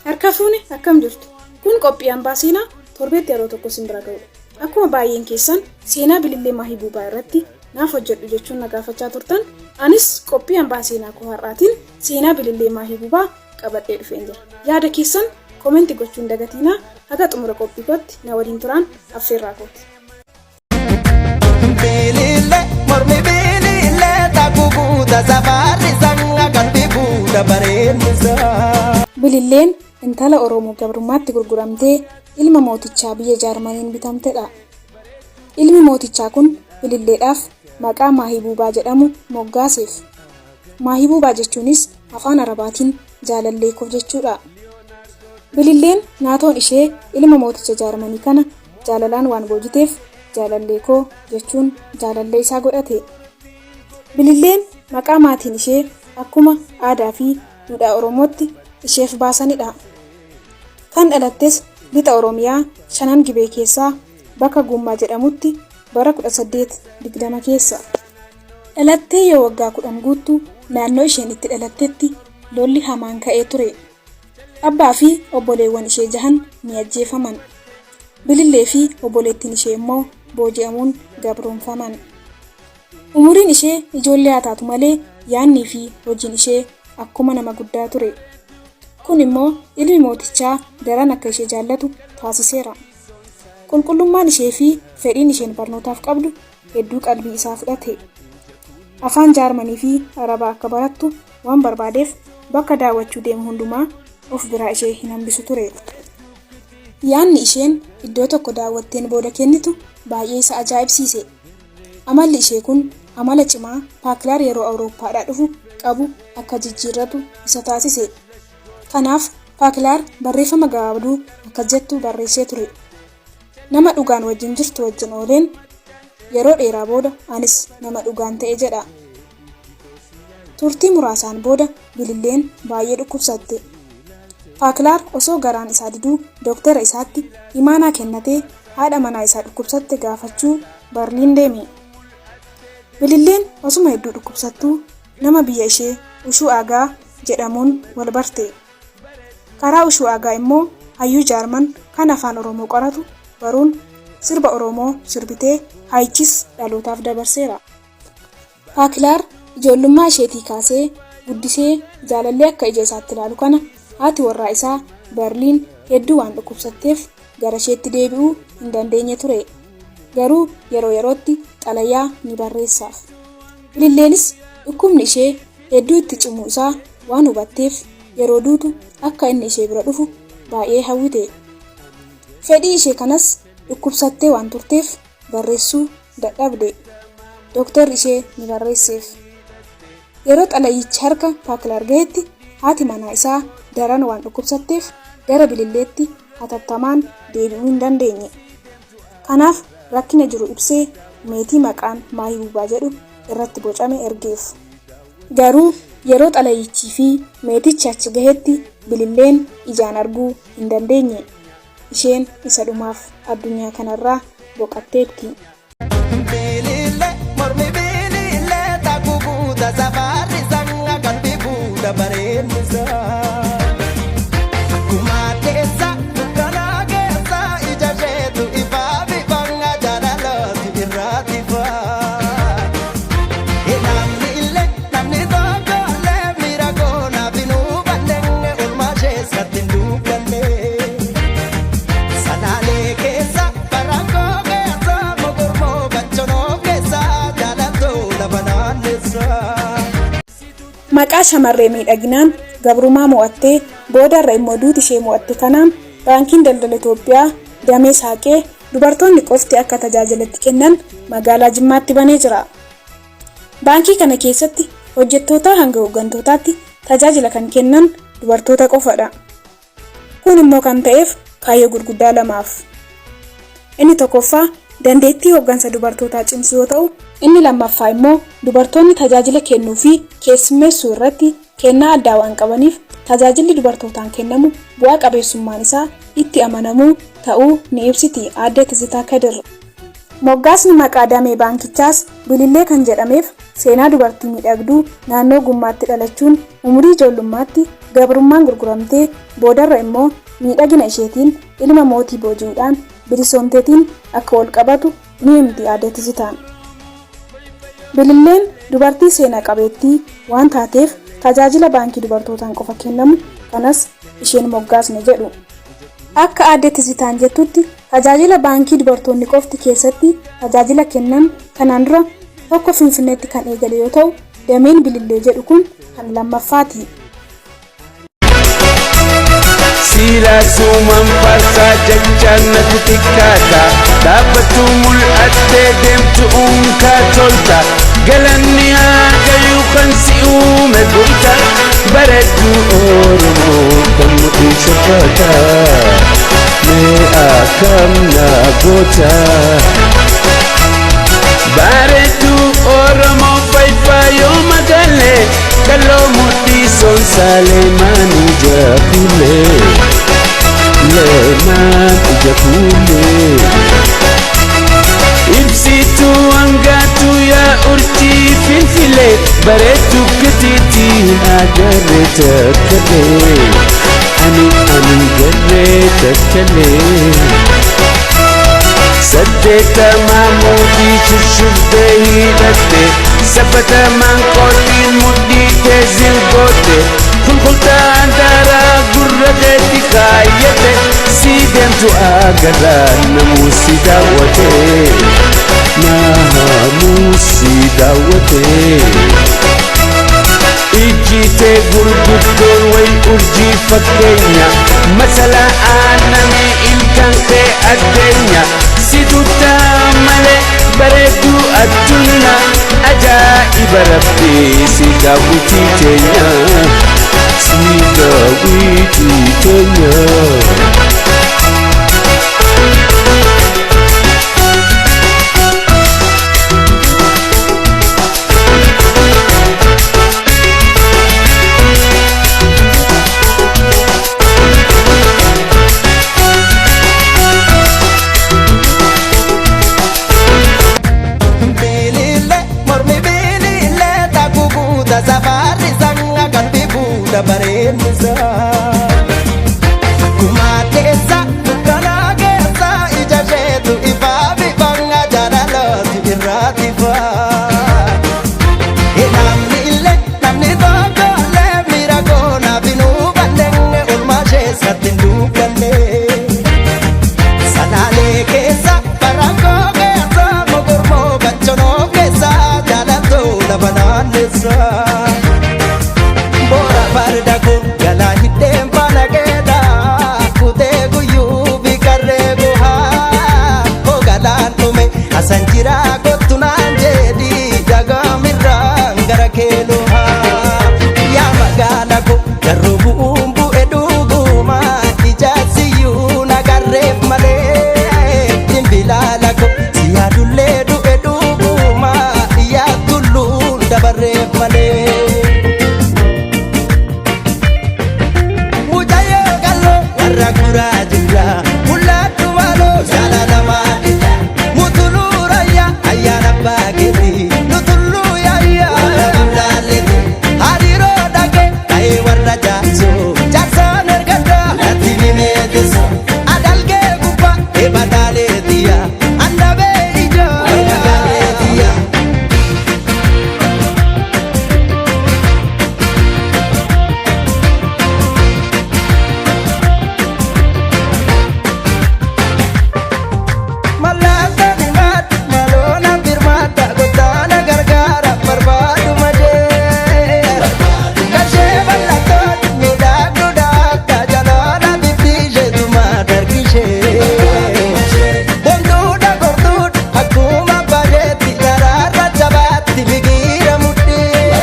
Harka fuune, akkam jirtu? Kun qophii hambaa seenaa torbeetti yeroo tokko isin bira ga'udha. Akkuma baay'een keessan seenaa Bilillee Maahibuubaa irratti naaf hojjedhu jechuun na gaafachaa turtan, anis qophii hambaa seenaa koo har'aatiin seenaa Bilillee Maahibuubaa qabadhee dhufeen jira. Yaada keessan koomenti gochuun hin dagatiinaa, haga xumura qophii kootti na waliin turaan affeerraa kooti. Bilile mormi bilile takku guuta safarri sanga qalbii guuta bareednisaa. Bililleen intala Oromoo gabrummaatti gurguramtee ilma mootichaa biyya Jaarmaniin bitamtedha. Ilmi mootichaa kun Bililleedhaaf maqaa Maahibuubaa jedhamu moggaaseef. Maahibuubaa jechuunis afaan Arabaatiin jaalallee koo jechuudha. Bililleen naatoon ishee ilma mooticha Jaarmanii kana jaalalaan waan boojiteef jaalallee koo jechuun jaalallee isaa godhate. Bililleen maqaa maatiin ishee akkuma aadaa fi duudhaa Oromootti isheef baasanidha. Kan dhalattes lixa Oromiyaa Shanan Gibee keessaa bakka Gummaa jedhamutti bara 1820 keessa. Dhalattee yoo waggaa 10 guuttu naannoo isheen itti dhalattetti lolli hamaan ka'ee ture. Abbaa fi obboleewwan ishee jahan ni ajjeefaman. Bilillee fi obboleettiin ishee immoo booji'amuun gabroomfaman. Umuriin ishee ijoollee haa taatu malee yaadnii fi hojiin ishee akkuma nama guddaa ture. Kun immoo ilmi mootichaa daran akka ishee jaallatu taasiseera. Qulqullummaan ishee fi fedhiin isheen barnootaaf qabdu hedduu qalbii isaa fudhate. Afaan Jaarmanii fi Arabaa akka barattu waan barbaadeef bakka daawwachuu deemu hundumaa of biraa ishee hin hambisu ture. Yaadni isheen iddoo tokko daawwatteen booda kennitu baay'ee isa ajaa'ibsiise. Amalli ishee kun amala cimaa Paakilaar yeroo Awurooppaadhaa dhufu qabu akka jijjiirratu isa taasise. Kanaaf Paakilaar barreeffama gabaabduu akkas jettu barreessee ture. Nama dhugaan wajjin jirtu wajjin ooleen yeroo dheeraa booda anis nama dhugaan ta'e jedha. Turtii muraasaan booda Bililleen baay'ee dhukkubsatte. Paakilaar osoo garaan isaa diduu dooktara isaatti imaanaa kennatee haadha manaa isaa dhukkubsatte gaafachuu Barliin deeme. Bililleen osuma hedduu dhukkubsattuu nama biyya ishee Ushuu Aagaa jedhamuun wal barte. Karaa Ushuu Aagaa immoo hayyuu Jaarman kan afaan Oromoo qoratu baruun sirba Oromoo sirbitee hayichis dhalootaaf dabarseera. Paakilaar ijoollummaa isheetii kaasee guddisee jaalallee akka ija isaatti ilaalu kana haati warraa isaa Barliin hedduu waan dhukkubsatteef gara isheetti deebi'uu hin dandeenye ture. Garuu yeroo yerootti xalayaa ni barreessaaf. Bililleenis dhukkubni ishee hedduu itti cimuu isaa waan hubatteef yeroo duutu akka inni ishee bira dhufu baay'ee hawwite. Fedhii ishee kanas dhukkubsattee waan turteef barreessuu dadhabde. Dooktarri ishee ni barreesseef. Yeroo xalayichi harka Paakilaar gahetti haati manaa isaa daran waan dhukkubsatteef gara Bililleetti hatattamaan deebi'uu hin dandeenye. Kanaaf rakkina jiru ibsee meetii maqaan Maahibuubaa jedhu irratti bocame ergeef. Garuu yeroo xalayichii fi meetichi achi gahetti Bililleen ijaan arguu hin dandeenye. Isheen isa dhumaaf addunyaa kanarraa boqatteetti. Bilile mormi bilile takku guuta safarri sanga qalbii guuta bareednisaa. Akkuma keessa dukkanaa keessa ija isheetu ifaa bifanga jaalalooti irraati faa. Namni illee namni tokko illee miira koonaaf hin hubanne oolmaa ishees katti hin dubbanne. Salaalee keessa barakkoo keessa mogormoo bachonoo keessa jaalatoo lafa naanneessa. Maqaa shamarree miidhaginaan gabrummaa mo'attee boodarra immoo duuti ishee mo'atte kanaan baankiin daldala Itoophiyaa damee saaqee dubartoonni qofti akka tajaajilatti kennan magaalaa Jimmaatti banee jira. Baankii kana keessatti hojjettootaa hanga hooggantootaatti tajaajila kan kennan dubartoota qofadha. Kun immoo kan ta'eef kaayyoo gurguddaa lamaaf. Inni tokkoffaa dandeettii hooggansa dubartootaa cimsuu yoo ta'u, inni lammaffaa immoo dubartoonni tajaajila kennuu fi keessummeessuu irratti kennaa addaa waan qabaniif tajaajilli dubartootaan kennamu bu'aa qabeessummaan isaa itti amanamuu ta'uu ni ibsiti aadde Tizitaa Kadir. Moggaasni maqaa damee baankichaas Bilillee kan jedhameef seenaa dubartii miidhagduu naannoo Gummaatti dhalachuun umurii ijoollummaatti gabrummaan gurguramtee boodarra immoo miidhagina isheetiin ilma mootii booji'uudhaan bilisoomteetiin akka wal qabatu ni himti Aadde Tizitaan. Bililleen dubartii seena qabeettii waan taateef tajaajila baankii dubartootaan qofa kennamu kanas isheen moggaasne jedhu. Akka Aadde Tizitaan jettutti tajaajila baankii dubartoonni qofti keessatti tajaajila kennan kanaan dura tokko Finfinneetti kan eegale yoo ta'u, dameen Bilillee jedhu kun kan lammaffaati. Siilaa suuman faarsaa jechaan natti xiqqaata. Dhaabbattu mul'attee deemtu unkaa tolta. Galanni haa gayu kan si uume goota. Bareedduu Oromoo kan mudhii sofaata. Mee akkam na goota. Bareedduu Oromoo fayyoo magaalee kaloo mudhii soonsaalee leemaan ija kuulee leemaan ija kuulee. Ibsituu hangaatu yaa urjii filfilee bareedduu gatiitii agarree takkalee ani ani garree takkalee. Saddeettamaa mootii shushuftee hidhatte sabbatamaan qootiin mudhii teezil goote kulkultaan daaraa gurra keetti kaayyate sii deemtu agarraa namuu si daawwate namuu si daawwate. Ijjitee gurguddoon way urjii fakkeenya masala aannanii ilkaan kee addeenya si tuttaa malee bareedduu addunyaa ajaa'iba rabbii si daawwitii teenya si daawwitii teenya. Bilile mormi bilile takubuuta safarri sanga qalbii buuta bareednisaa. Kumateessa dukkanaa keessa ija isheetu ifaa bifanga jaalalooti irraati faa. Namni illee namni tokko illee miira koonaaf hin hubanne oolmaa isheessatti hin dubbanne. Salaalee keessa barakkoo keessa mogormoo bachonoo keessa jaalatoo lafa naanneessa. Boora farda kun galaa hidheen faana keedha kutee guyyuu fi qarree bu'aa hoogalaan dhume asan jira kottu naan jedhi jagaamirraan gara keeloohaa. Yaa magaala ko garuu bu'uun bu'e dhuguma ijaasiyyuu nagarreef malee dimbilaala ko si yaadullee du'e dhuguma yaa tulluun dabarreef malee. Mucayyoo qalloo warra guraa jira mul'attu maaloo jaalalamaa dha mutuluu raayyaa ayyaana baakeeti nutulluu yaayyaa warra bulaalleeti hariiroo dhagee ta'ee warra jaarsoo jaarsaan ergaddaa natti nimeetisu adalgee gubbaa eebba dhaaleetiya andabee ijaa warra gaaleetiya. Mallattoo diimaatti maloona birmaata gotaana gargaara barbaadu malee. Kashee bal'attooti miidhagduu daakka jalaana bifti isheetuma dargishee. Bonduudha gorduudha akkuma bareetti daraarra jabaatti migiira mudhii.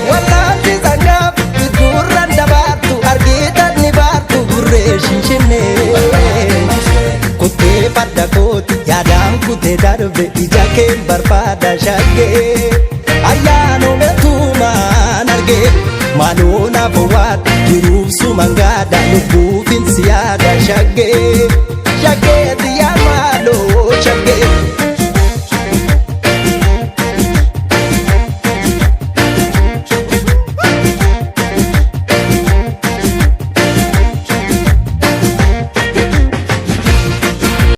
Wallaanti sangaaf gurgurran dabaartu argitan ni baartu gurree shinshinnee. Kuttee farda kooti yaadaan kutee darbe ija keen barbaada shaggee. Ayyaanuma tuumaan argee maaloo naaf waata jiruuf suman gaada lubbuufin si yaada shaggee.